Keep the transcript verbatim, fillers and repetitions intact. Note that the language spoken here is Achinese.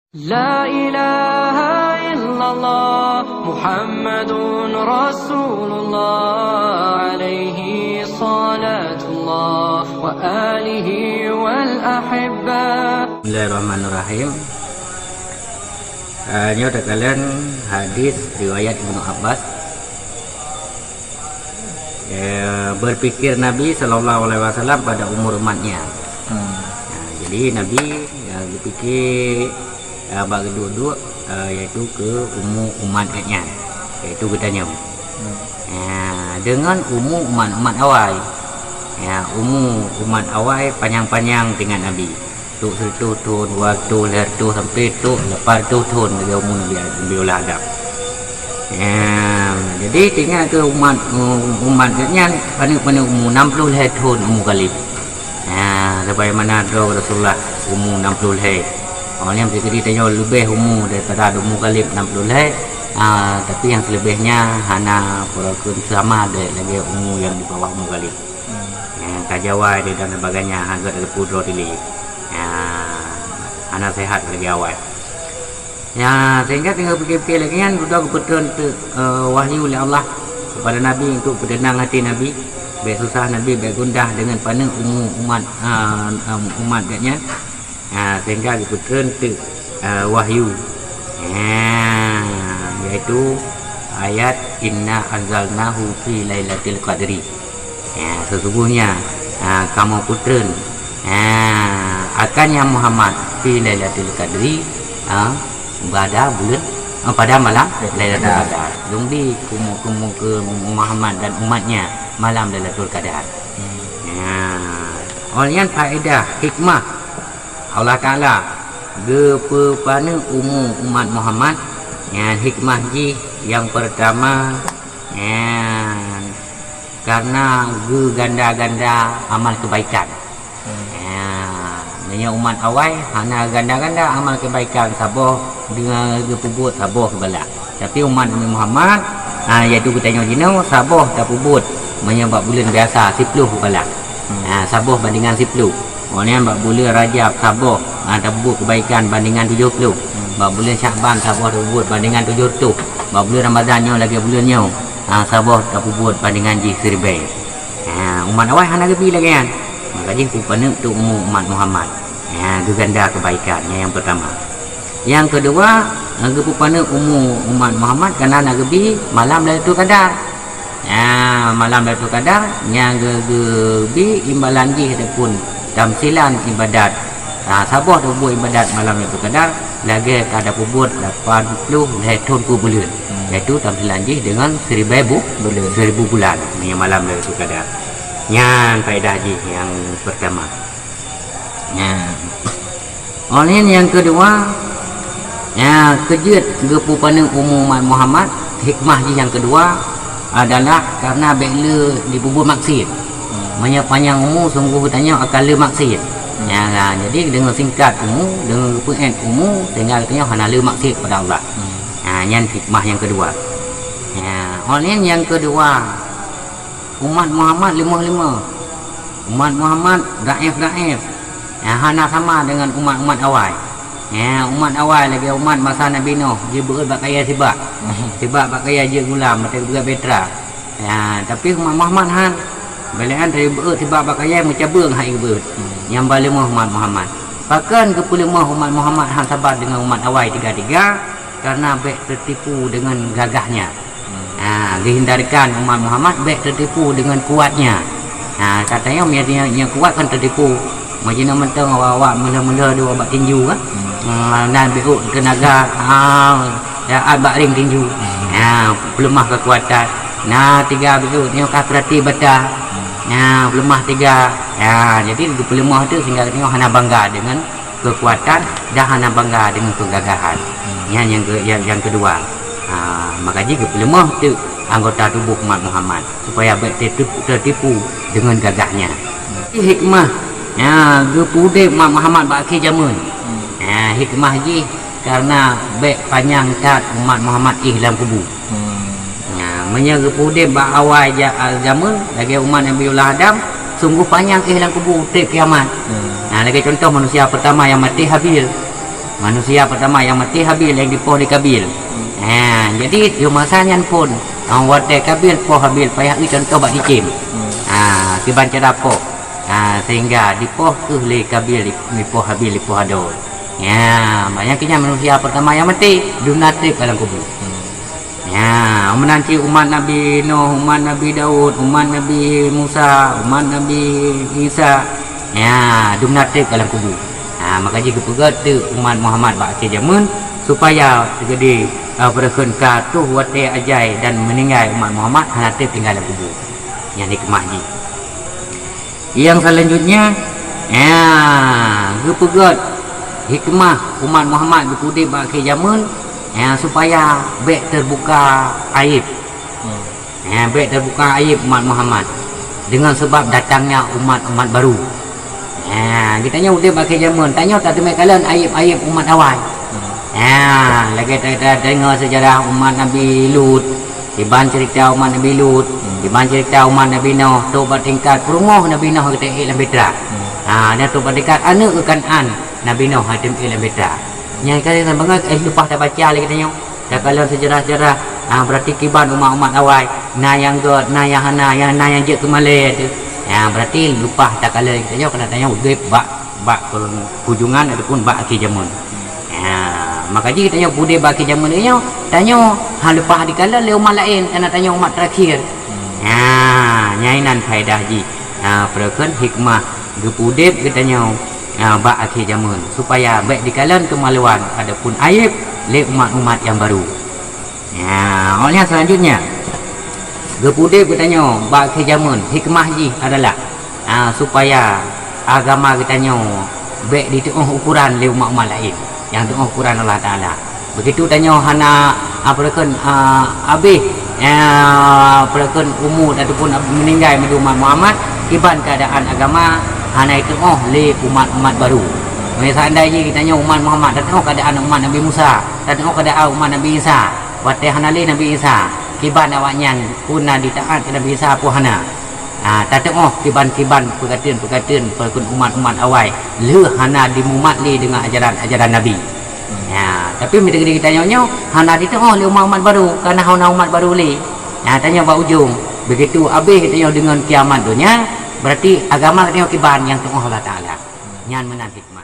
لا إله إلا الله محمد رسول الله عليه صلاة الله وآله والأحبة. Bismillahirrahmanirrahim. Eh, nyoe takalon hadis riwayat Ibnu Abbas. Eh, berpikir Nabi sallallahu alaihi wasallam pada umur umatnya. Hmm. Nah, jadi Nabi, ya, berpikir, ya, bak duek-duek, eh, yaitu ke umu umat geuh nyan, yaitu geutanyoe. Hmm. Ya, dengan umu umat-umat awai. Ya, umu umat awai panyang-panyang dengan Nabi. Trok sireutoh thon, dua reutôh, lhèe reutôh, sampai trok lapan reutôh thon lagèe umu Nabi, Nabiullah Adam. Ya, jadi teuingat keu umat, umat geuh nyan paneuk-paneuk umu enam puluh lhèe thon umu galib. Ya, sebagaimana droe Rasulullah umu enam puluh lhèe. Awak nyan bisa jadi tanyoe leubeh umu daripada umu galib enam puluh lhèe. Ah, tapi nyang seuleubeh nyan hana pura keu sama deh lagèe umu nyang di bawah umu galib. Hmm. Ya, ka jawai deh dan sebagainya, hana geuteupeu droe tili. Ya, hana sehat lagèe awai. Ya, sehingga tinggai pikir-pikir lagèe nyan, dudoe geupeutreun teuk, eh, wahyu lé Allah kepada Nabi untuk peuteunang até Nabi. Bèk susah Nabi, bèk gundah deungon paneuk umu umat, eh, em, umat geuh nyan. Ha, sehingga geupeutreun teuk, eh, wahyu. Ha, yaitu ayat, "Inna anzalnahu fi lailatul qadri." Ya, sesungguhnya, ha, kamoe peutreun, ha, akan ya Muhammad fi lailatul qadri, ha, pada buleuen, ha, pada malam Lailatul Qadar. Lôn bi keu umu-, keu umu-, keu Muhammad dan umatnya malam Lailatul Qadar. Hmm. Ya. Oleh nyan faedah hikmah Allah Taala geupeupaneuk umu umat Muhammad, nyan hikmah jih nyang peurtama, nyan karena geuganda-ganda amal keubaikan. Hmm. Ya, meunyoe umat awai hana ganda-ganda amal keubaikan, saboh deungon geupeubuet, saboh geubalah. Tapi umat Nabi Muhammad, ha, yaitu geutanyoe jinoe, saboh tapeubuet meunyoe bak buleuen biasa, siploh geubalah. Hmm. Ha, saboh bandingan siploh. Óh lheueh nyan bak buleuen Rajab, saboh, ha, tapeubuet keubaikan bandingan tujoh ploh. Hmm. Bak buleuen Syakban, saboh tapeubuet bandingan tujoh reutôh. Bak buleuen Ramadhan nyoe lagèe buleuen nyoe, ha, saboh tapeubuet bandingan jih siribèe. Ha, umat awai hana geubi lagèe nyan. Maka jih geupaneuk teuk umu umat Muhammad. Ha, geuganda keubaikan, nyan nyang peurtama. Nyang keudua, geupeupaneuk umu umat Muhammad karena na geubi malam Lailatul Qadar. Nyan, malam Lailatul Qadar nyang geu-, geubi imbalan jih ataupun tamsilan ibadat. Ha, saboh tapeubuet ibadat malam Lailatul Qadar, lagèe ka tapeubuet lapan ploh lhèe thon peubuleuen. Hmm. Yaitu tamsilan jih deungon siribèe bu-, buleuen. Seribu bulan, meunyoe malam Lailatul Qadar. Nyan faedah jih nyang peurtama. Nyan. Óh lheueh nyan nyang keudua, ya, keu jeuet geupeupaneuk umu umat Muhammad, hikmah jih nyang keudua adalah karena bèk le jipeubuet maksiet. Hmm. Meunyoe panyang umu, sunggoh geutanyoe akan le maksiet. Hmm. Ya, nah, jadi deungon singkat umu, deungon geupeuet umu, sehingga geutanyoe hana le maksiet kepada Allah. Hmm. Ha, nyan hikmah nyang keudua. Ya, óh lheueh nyan nyang keudua, umat Muhammad leumoh-leumoh. Umat Muhammad daif-daif. Ya, hana sama deungon umat-umat awai. Ya, umat awai lagèe umat masa Nabi Nuh, jibeuet bak kayèe sibak. Sibak bak kayèe jeuet gulam, meuteubeuet batra. Ya, tapi umat Muhammad han. Bèk lé han, jibeuet sibak bak kayèe meucabeueng hai geubeuet. Nyang ba leumoh umat Muhammad. Pakon geupeuleumoh umat Muhammad han saban deungon umat awai tiga-tiga? Karena bèk teutipu deungon gagahnya. Ha, geuhindarkan umat Muhammad bèk teutipu deungon kuatnya. Ha, katanya nyang, nyang, nyang kuat kan teutipu. Meujinoe mantong awak-awak meulhö-meulhö dua bak tinju kan. Hmm. Ha, na biuk teunaga, ha, ya, bak ring tinju. Hmm. Ha, peuleumah keukuatan. Na tiga biuk nyoe ka peurati bata. Hmm. Ha, peuleumah tiga. Ya, jadi geupeuleumah tu sehingga nyoe hana bangga deungon keukuatan dan hana bangga deungon keugagahan. Hmm. Nyan nyang ke-, nyang, nyang keudua. Ha, maka jih geupeuleumah teuk anggota tuboh umat Muhammad supaya bèk teutu-, teutipu deungon gagahnya. Hmm. Hikmah, ya, geupeuudép umat Muhammad bak akhé jameun. Hmm. Ya, hikmah jih karena bèk panyang that umat Muhammad éh lam kubu. Hmm. Nah, meunyoe geupeuudép bak awai ja-, jameun lagèe umat Nabiullah Adam, sunggoh panyang éh lam kubu trép kiamat. Hmm. Nah, lagèe contoh manusia peurtama nyang maté Habil. Manusia pertama nyang maté Habil nyang dipoh lé Kabil. Hmm. Ha, jadi di masa nyan pun, ha, watèe Kabil poh Habil payah eu contoh bak cicém. Hmm. Ha, kiban cara poh. Ha, sehingga dipoh kheueh lé Kabil, dipoh Habil, dipoh adoe. Ya, nyang keu nyan manusia pertama nyang maté, dumna trép ka lam kubu. Hmm. Ya, meunan cit umat Nabi Nuh, umat Nabi Daud, umat Nabi Musa, umat Nabi Isa. Ya, dumna trép ka lam kubu. Ha, maka jih geupeugét teuk umat Muhammad bak akhé jamén, supaya teukeudi, eh, peureukeun ka troh watèe ajai dan meuninggai umat Muhammad hana trép tinggai lam kubu. Nyan hikmah jih. Nyang selanjutnya, ya, geupeugét hikmah umat Muhammad geupeudép bak akhé jamén, ya, supaya bèk teubuka aéb. Hmm. Ya, bèk teubuka aéb umat Muhammad dengan sebab datangnya umat-umat baru. Ya, geutanyoe udép bak akhé jamén, tanyoe tateumé kalon aéb-aéb umat awai. Hmm. Ya, lagèe ta-, ta-, tadeungö seujarah umat Nabi Lut, kiban cerita umat Nabi Lut, hmm, kiban cerita umat Nabi Nuh, trok bak tingkat peurumoh Nabi Nuh geutém ék lam bahtera. Hmm. Ha, dan trok bak tingkat aneuk Kan'an Nabi Nuh geutém ék lam bahtera. Nyang kali lam bangai, eh, leupah tabaca lé geutanyoe. Takalon seujarah-seujarah, ha, berarti kiban umat-umat awai, na nyang göt, na nyang hana, nyang, na nyang jeuet keu malèe teuh. Ha, berarti leupah takalon geutanyoe, karena tanyoe udép bak, bak keuhujungan ataupun bak akhé jamén. Ha, maka jih tanyoe udép bak akhé jamén nyoe, tanyoe hana leupah dikalon lé umat laén, karena tanyoe umat terakhir. Ha, nyan inan faedah jih. Ha, peureukeun hikmah geupeudép geutanyoe, ha, bak akhé jamén, supaya bèk dikalon keumaluan ataupun aéb lé umat-umat nyang baru. Ya, 'oh lheueh nyan selanjutnya, geupeudép geutanyoe bak akhé jamén, hikmah jih adalah, ah, supaya agama geutanyoe bèk jiteu'oh ukoran lé umat-umat laén nyang teu'oh ukoran Allah Taala. Begitu tanyoe hana, ah, peureukeun, ah, abéh, ya, peureukeun umu ataupun ab-, meuninggai meunyoe umat Muhammad, kiban keuadaan agama hana jiteu'oh lé umat-umat baru. Meunyoe seandai jih geutanyoe umat Muhammad tateu'oh keuadaan umat Nabi Musa, tateu'oh keuadaan umat Nabi Isa, watèe hana lé Nabi Isa, kiban awaknyan peue na jitaát keu Nabi Isa peue hana. Ha, tateu'oh kiban-kiban peukateun-peukateun peureukeun umat-umat awai lheueh hana jimumat lé deungon ajaran-ajaran Nabi. Ya, tapi meunyoe geutanyoe nyoe hana jiteu'oh lé umat-umat baru, ka na hana umat baru lé. Ya, tanyoe bak ujong, begitu abéh tanyoe deungon kiamat donya, berarti agama tanyoe kiban nyang teu'oh Allah Taala. Nyan meunan hikmah.